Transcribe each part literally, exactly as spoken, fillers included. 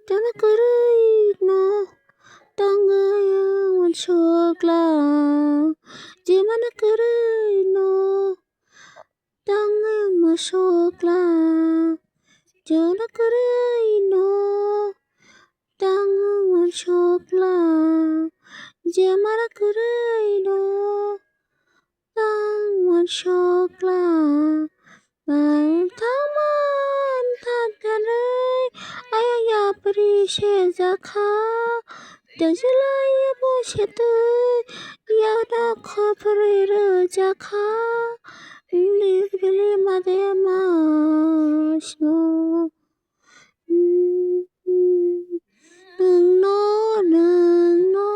Tama kwrwi no tangwi uansukla, jemana kwrwi no tangwi uansukla, jemana kwrwi no tangwi uansukla, jemana kwrwi no tang uansukla. Ang tangma thangkhanai ayang yapri sejakha. Tejwlai yabo setwi yakno khopri rwjakha. Lik bili made masno. Nwngno, nwngno,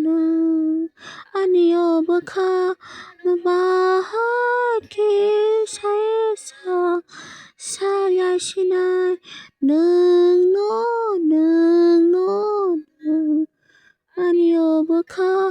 nwng ani o bwkha no bahai khe saya sa, saya sinai. Nwngno, nwngno, nwng ani o bwkha